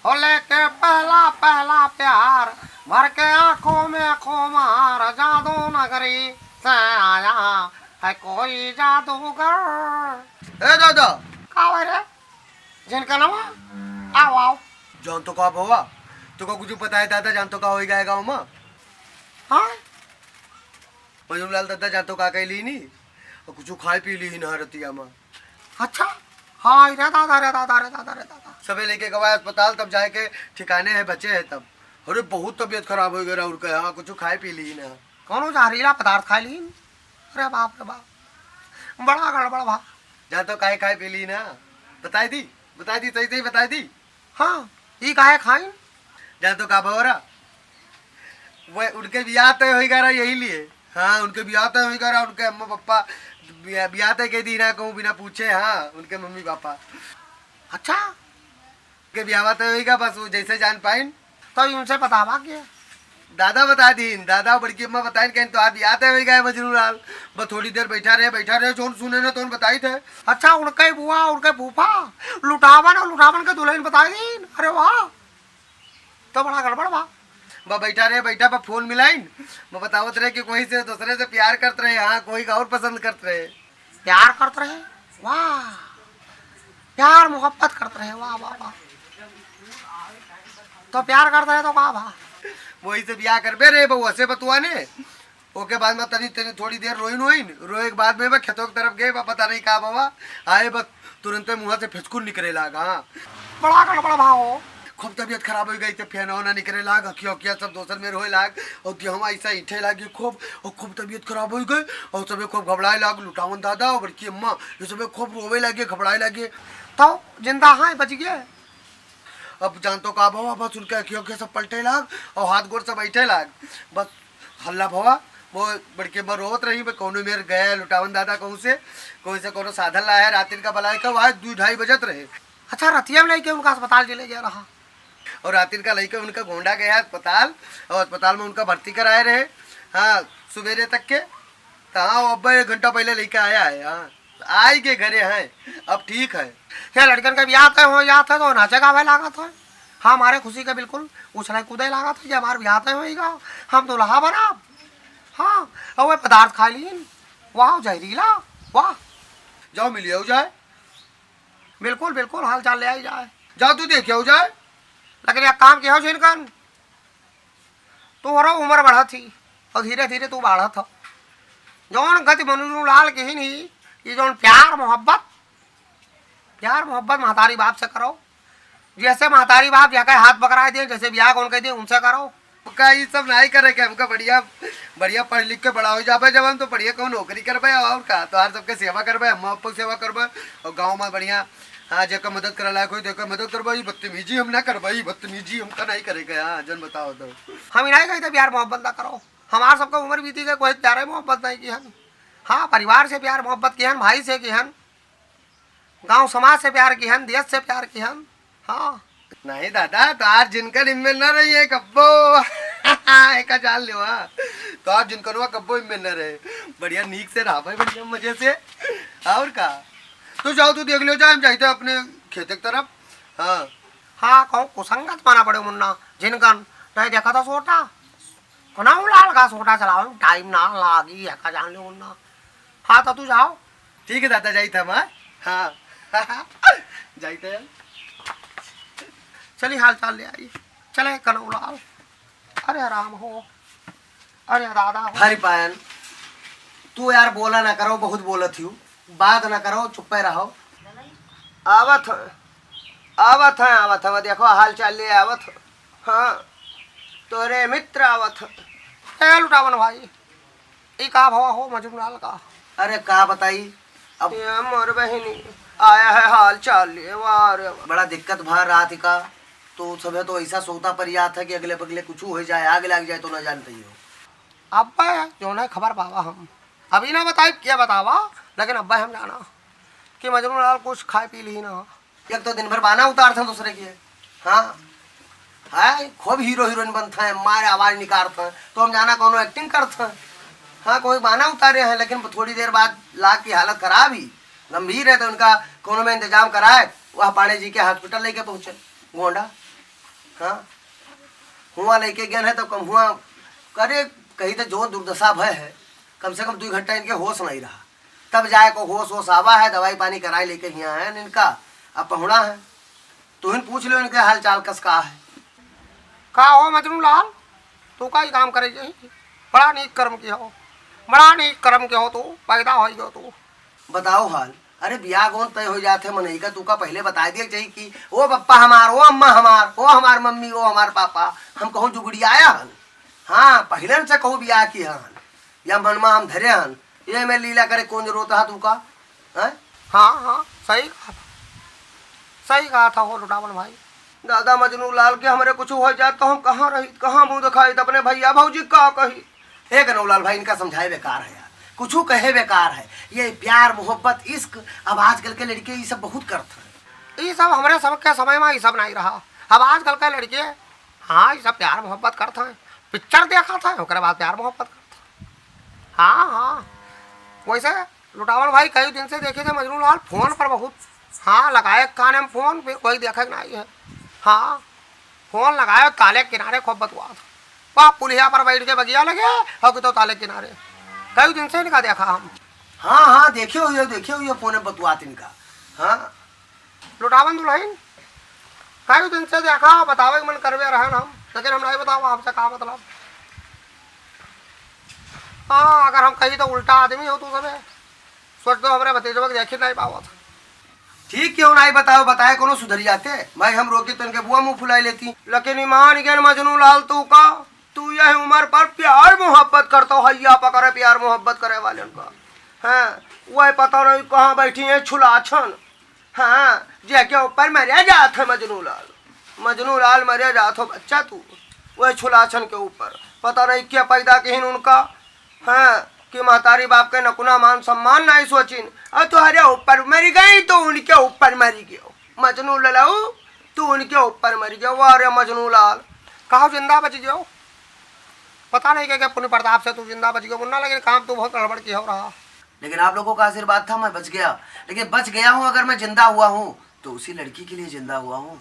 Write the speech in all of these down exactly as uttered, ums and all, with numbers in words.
ओ लेके पहला पहला प्यार, भर के आंखों में खुमार, जादू नगरी से आया है कोई जादूगर। ए दादा। का भाई रे? जिनका नाम? आओ, आओ। जान तो का भवा? तो का कुछ पता है दादा, जान तो का होई गया गाँव में? हाँ? मजनू लाल दादा, जान तो का कह ली नी? और कुछ खाए पी ली ना रतिया में। अच्छा? हाँ, रे दादा, रे दादा, रे दादा, रे दादा। सबे लेके गवा अस्पताल, तब जाए के ठिकाने है, बचे है तब। अरे, बहुत तबीयत खराब हो गया राउर के, हाँ, कुछ खाए पी ली ना। कौनो जहरीला पदार्थ खाए ली? अरे बाप रे बाप, बड़ा गड़बड़ बा। जान तो काहे खाए पी ली ना? बताई दी, बताई दी, सही सही बताई दी। हाँ, ई काहे खाइन? जान तो का भवा? वह उनके बियाह तय होई गा रहा यही लिए। हाँ, उनके बियाह तय होई गा रहा, उनके अम्मा पापा बिया-, बियाह तय के दी ना कहूँ बिना पूछे। हाँ, उनके मम्मी पापा। अच्छा? के बियाह तय होई गा, बस वो जैसे जान पाइन। तो उनसे बतावा के? दादा बता दीन, दादा बड़की अम्मा बताइन, कहीं तो आप बियाह तय होई गा मजनू लाल। बस थोड़ी देर बैठा रहे, बैठा रहे, जोन सुने ना तो बताई थे। अच्छा, उनके बुआ, उनके फूफा, लुटावन और लुटावन के दुल्हन बताई दीन। अरे वाह, तो बड़ा गड़बड़ बा। बा बैठा रहे, बैठा बा फोन मिलाइन, बा बतावत रहे कि कोई से दूसरे से प्यार करत रहे, हाँ, कोई का और पसंद करत रहे। प्यार करत रहे? वाह, प्यार मोहब्बत करत रहे, वाह, वाह, वाह। तो प्यार करत रहे तो का भा? वही से बियाह करबे रे बउआ से बतुआ ने। ओके बाद में तनी, तनी थोड़ी देर रोइन वोइन, रोए के बाद में बा खेतों की तरफ गए, बा पता नहीं का बाबा, आए बस तुरंते मुँह से फिचकुर निकरे लाग। हाँ। बड़ा गड़बड़ भा हो। खूब तबीयत खराब हो गई, तो फेन होना निकरे लाग, अखिया उखिया सब दोसर में रोए लाग, और गेहूँ ऐसा ईंठे लागी खूब, और खूब तबीयत खराब हो गई, और सबे खूब घबराए लाग, लुटावन दादा और बड़की अम्मा, ये सबे खूब रोवे लागे, घबराए लागे। तो जिंदा हैं, बच गए? अब जान तो का भवा, बस उनके अखिया उखिया सब पलटे लाग, और हाथ गोड़ सब बैठे लाग, बस हल्ला भवा। वो बड़की अम्मा रोवत रही, मैं कौनो मेर गया लुटावन दादा कहूँ से, कहूँ से कौनो साधन लाया है, रातिन का बलाए का, वहाँ दू ढाई बजत रहे। अच्छा, रतिया में लेके उनका अस्पताल चले गया रहा। और रातिन का लेके उनका गोंडा गया अस्पताल, और अस्पताल में उनका भर्ती कराए रहे। हाँ, सुबेरे तक के। तो हाँ, वो अब्बा एक घंटा पहले लेके आया है। हाँ, आई के घरे हैं, अब ठीक है। ये लड़कन का ब्याह तय हो जात है तो नाचे गावे लागत है। हाँ, हमारे खुशी का बिल्कुल उछले कूदे लागत है कि हमार ब्याह तय होइगा, हम दुल्हा बनाब। हाँ, और वे पदार्थ खा लीन, वाह जहरीला, वाह। जाओ मिलिए हो जाए। बिल्कुल, बिल्कुल, हाल चाल ले आई जाए। जा तू देखे हो जाए। लेकिन एक काम किया हो जिनकन, तोहरो उम्र बढ़त ही और धीरे धीरे तू बढ़त हो। जौन गति मजनू लाल किहिन ही, ये जौन प्यार मोहब्बत, प्यार मोहब्बत महतारी बाप से करो। जैसे महतारी बाप जाके हाथ पकड़ा दे, जैसे ब्याह कौन कह दे, उनसे करो। हमका ई सब नाई करे के, हमका बढ़िया, बढ़िया पढ़ लिख के बड़ा हो जाबे जब हम, तो बढ़िया कौन नौकरी करबे और का, तोहार सबके सेवा करबे, अम्मा अप्पा के सेवा करबे और गाँव में बढ़िया, हाँ, जेकर मदद करे लायक होई, तेकर मदद करबे। ई बदतमीजी हम ना करबे, ई बदतमीजी हमका नाई करे के, हाँ, जन बताओ तो। हम ही नाई कही थे प्यार मोहब्बत ना करो, हमार सबका उम्र बीती गई, कोई प्यार मोहब्बत नहीं किहन। हाँ, परिवार से प्यार मोहब्बत किहन, भाई से किहन, गाँव समाज से प्यार किहन, देश से प्यार किहन। हाँ। नहीं दादा, तोहार जिनकन इनमें न रही है कब्बो। एका जान लेवा, तोहार जिनकनवा कब्बो इनमें न रहे। बढ़िया नीक से रहा भाई, बढ़िया मजे से। और का? तो जाओ, तू देख लियो, जा, हम जाइते अपने खेते की तरफ। हाँ। हाँ, कहूँ कुसंगत माना पड़े मुन्ना, जिनकन नहीं देखा था सोटा। कनऊ लाल का सोटा चलावे में टाइम ना लागी, एका जान ले मुन्ना। हाँ, तो तू जाओ। ठीक है दादा, जाइत हम, हाँ? हाँ। जाइत है। चली हाल चाल ले आई। चले कनऊ लाल। अरे राम हो। अरे दादा हो। हरि पायन, तू यार बोला ना करो, बहुत बोलत ही, बात ना करो, चुप्पे रहो। आवत ह, आवत ह, आवत ह, देखो हाल चाल ले आवत ह। हाँ, तोरे मित्र आवत ह। ए लुटावन भाई, ई का भवा हो मजनू लाल का? अरे का बताई, अब ये मोर बहिनी आया है हाल चाल ले, वाह रे वाह। बड़ा दिक्कत भा रात का, तो सबे तो ऐसा सोता परियात है कि अगले पगले कुछ हो जाए, आग लग जाए तो ना जानते ही हो। अब्बे जौन है खबर पावा हम, अभी ना बताई क्या बतावा, लेकिन अब्बे हम जाना कि मजनू लाल कुछ खाए पी ली ना। एक तो दिन भर बाना उतारत हैं दूसरे के, हाँ, है खूब हीरो हीरोइन बनत हैं, मारे आवाज निकारत हैं, तो हम जाना कौनो एक्टिंग करत हैं। हाँ, कोई बाना उतारे हैं, लेकिन थोड़ी देर बाद लाग की हालत खराब ही, गंभीर है, तो उनका कौनो में इंतजाम कराए, वह पांडे जी के हॉस्पिटल लेके पहुंचे गोंडा। हाँ, हुआ लेके गए हैं तो कम हुआ करे, कहीं तो जो दुर्दशा भय है, कम से कम दो घंटा इनके होश नहीं रहा, तब जाए को होश होश आवा है, दवाई पानी कराए लेके यहाँ है इनका। अब पहुँड़ा है, तुहिन पूछ लो इनके हाल चाल कस का है। का हो मजनू लाल, तू का ही काम करे यही? बड़ा नीक कर्म के हो, बड़ा नीक कर्म के हो तू, पैदा हो गयो तू। बताओ हाल। अरे बियाह कौन तय हो जात है मनई का, तू का पहले बता दिया चाहिए कि ओ पप्पा हमार, ओ अम्मा हमार, ओ हमार मम्मी, ओ हमार पापा, हम कहूँ जुगड़ियाया हन। हाँ, पहले से कहूँ बियाह की हन, या मनमा हम धरे हन, ये में लीला करे कौन जरूरत है तू का? हैं? हाँ, हाँ, सही कहा था, सही कहा था हो लुटावन भाई। दादा मजनू लाल के हमरे कुछ हो जात तो हम कहाँ रही, कहाँ मुँह दिखाई, तो अपने भैया भौजी का कही? हे कनौलाल भाई, इनका समझाए बेकार है यार, कुछ कहे बेकार है। ये प्यार मोहब्बत इश्क, अब आजकल के लड़के ये सब बहुत करत हैं। ये सब हमरे सब के समय में ये सब नहीं रहा। अब आजकल के लड़के, हाँ, ये सब प्यार मोहब्बत करत हैं, पिक्चर देखत हैं, ओकरे बाद प्यार मोहब्बत करत हैं। हाँ, हाँ। वैसे लुटावन भाई कई दिन से देखे थे मजनू लाल फोन पर बहुत, हाँ, लगाए काने में फोन, फिर कोई देखे के नहीं है। हाँ, फोन लगाए ताले किनारे खूब बतुआत। वह पुलिया पर बैठ के बगिया लगे, और कि तो ताले किनारे। कई दिन से इनका देखा हम। हाँ, हाँ, देखे हुए, देखे हुए फोन में बतुआत इनका। हाँ। लुटावन दुलहिन, कई दिन से देखा, बतावे के मन करवे रहन हम, लेकिन हम नहीं बतावा, हमसे का मतलब? हाँ, अगर हम कही तो उल्टा आदमी हो तू सबे। सोच दो, हमरे भतीजवा के देखी नहीं पावत। ठीक क्यों नहीं बताओ, बताए कोनो सुधर जाते। भाई हम रोके तो इनके बुआ मुंह फुलाई लेती। लेकिन ईमान गन मजनू लाल तू का, तू यह उम्र पर प्यार मोहब्बत करता हो, हैया पकड़े प्यार मोहब्बत करे वाले का। हाँ, वह पता नहीं कहाँ बैठी है छुलाछन। हाँ, जेके ऊपर मरे जात है मजनू लाल। मजनू लाल मरे जात हो बच्चा तू, वह छुलाछन के ऊपर। पता नहीं क्या पैदा किहिन उनका, हाँ, कि महतारी बाप के नकुना मान सम्मान नहीं सोचिन। और तोहरे ऊपर मर गई तो उनके ऊपर मर गयो। मजनू ललाऊ, तू उनके ऊपर मर गयो। वाह रे मजनू लाल, कहो जिंदा बच गयो। पता नहीं के, के पुण्य प्रताप से तू जिंदा बच गयो मुन्ना, लेकिन काम तू बहुत गड़बड़ की हो रहा। लेकिन आप लोगों का आशीर्वाद था, मैं बच गया। लेकिन बच गया हूँ, अगर मैं जिंदा हुआ हूँ, तो उसी लड़की के लिए जिंदा हुआ हूँ।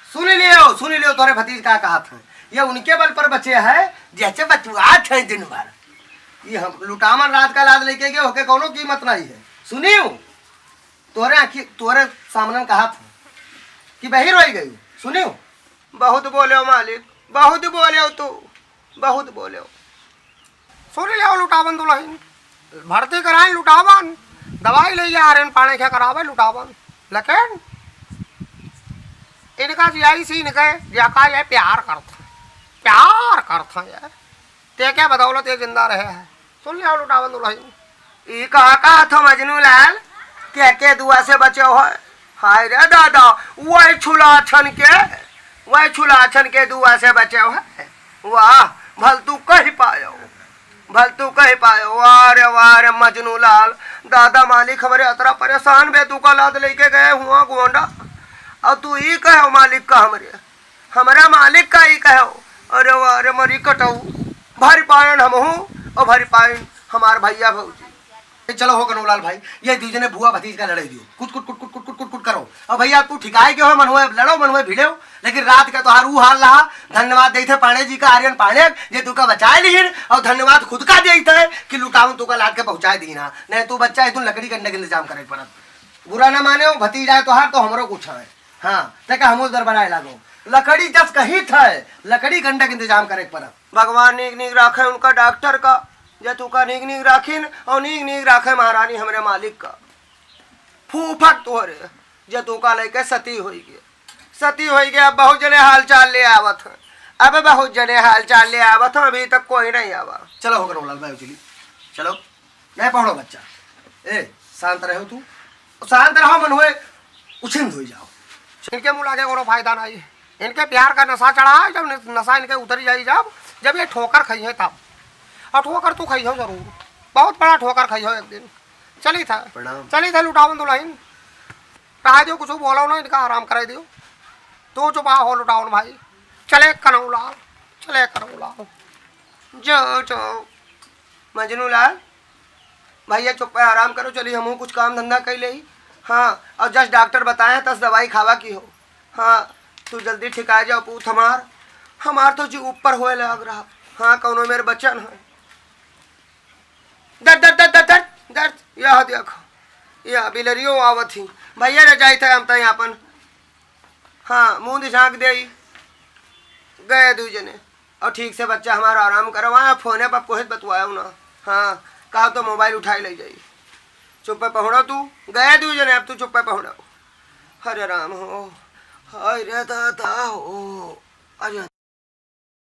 सुन लियो, सुन लियो, तोरे भतीज का कहा था, ये उनके बल पर बचे है, जैसे बतुआत है दिन भर। ये हम लुटावन रात का लाद लेके गए, होके कौनो कीमत नहीं है। सुनियो, तोरे आँखी, तोरे सामने कहा था कि बहिर हो गई। सुनियो, बहुत बोले हो मालिक, बहुत बोले हो तू, बहुत बोले हो। सुन लियो लुटावन दुलहिन, भर्ती कराए लुटावन, दवाई ले जा रहे पानी के करावे लुटावन, लेकिन इनका जियाई सी इनके जाका ये प्यार करत हैं, प्यार करत हैं ये, ते के बदौलत ये जिंदा रहे हैं। सुन लियो लुटावन दुलहिन। ई का कहत हो मजनू लाल, के के दुआ से बचे हो? हाय रे दादा, वही छुलाछन के, वही छुलाछन के दुआ से बचे हो। वाह, भल तू कहि पायो, भल तू कहि पायो। वाह रे, वाह रे मजनू लाल, दादा मालिक हमरे अतरा परेशान बे, तू का लाद लेके गए हुआ गोंडा, और तू ई कहे मालिक का हमरे, हमरा मालिक का ई कहे। अरे वाह रे मरी कटऊ, भरि पायन हमहू और भरि पायन हमार भैया भौजी। ए, चलो हो कनौलाल भाई, ये दीजने बुआ भतीज का लड़ाई दियो, कुट कुट कुट कुट कुट कुट कुट कुट करो। और भैया तू ठिकाए के हो, मनवे लड़ो, मनवे भिड़ो, लेकिन रात का तोहार ऊ हाल रहा। धन्यवाद देते पांडे जी का, आर्यन पांडे, जे तू का बचाए लिहिन, और धन्यवाद खुद का देते हैं कि लुटावन तू का लाद के पहुंचाए दीना, नहीं तू बच्चा है, तू लकड़ी गंडे के इंतजाम करे पड़त। बुरा ना माने हो, भतीजा है तोहार तो हमरो कुछ है। हाँ, ते का हमू दरबराए लागो, लकड़ी जस कही थे, लकड़ी गंडे के इंतजाम करे पड़त। भगवान नीक नीक राखे उनका डॉक्टर का, जे तू का नीक नीक राखिन और नीक नीक राखे महारानी हमरे मालिक का। फूफट तोहरे, जे तू का लेके सती होई गए, सती होई गए। अब बहुत जने हाल चाल ले आवत हैं, अब बहुत जने हाल चाल ले आवत हैं, अभी तक कोई नहीं आवा। चलो हो कनौलाल भाई चली, चलो। नहीं पढ़ो बच्चा, ए शांत रहो तू, शांत रहो, मन हुए उछिंद हो जाओ। इनके मुँह लागे कोनो फायदा नहीं। इनके प्यार का नशा चढ़ा है, जब नशा इनके उतरी जाई, जब, जब ये ठोकर खाई है तब। और ठोकर तू खाई हो जरूर, बहुत बड़ा ठोकर खाई हो एक दिन। चली था, प्रणाम। चली था लुटावन दुलहिन। रहा दियो, कुछ बोलो ना, इनका आराम कराई दियो। तू चुपा हो लुटावन भाई। चले कनौलाल, चले कनौलाल। जाओ, जाओ। मजनू लाल, भैया चुप है, आराम करो, चलिए हमहू कुछ काम धंधा कर ले। हाँ, और जस डॉक्टर बताए हैं, तस दवाई खावा की हो। हाँ, तू जल्दी ठिका जाओ पूत हमार, हमार तो जी ऊपर होए लाग रहा। हाँ, कौनो मेरे बचन है। दर्द, दर्द, दर्द, दर्द, दर्द, दर्द, यह देखो, यह बिलरियो आवत ही। भैया रे जाइत है हम तई आपन। हाँ, मुंह झांक देई। गए दुइ जने। और ठीक से बच्चा हमारा आराम करवा, फोने पर कोहित बतवायो ना। हाँ, कहा तो मोबाइल उठाए ले जाई। चुप्पे पहुड़ो तू, गए दुइ जने, अब तू चुप्पे पहुड़ो। हरे राम हो, हाय रे दादा हो, अरे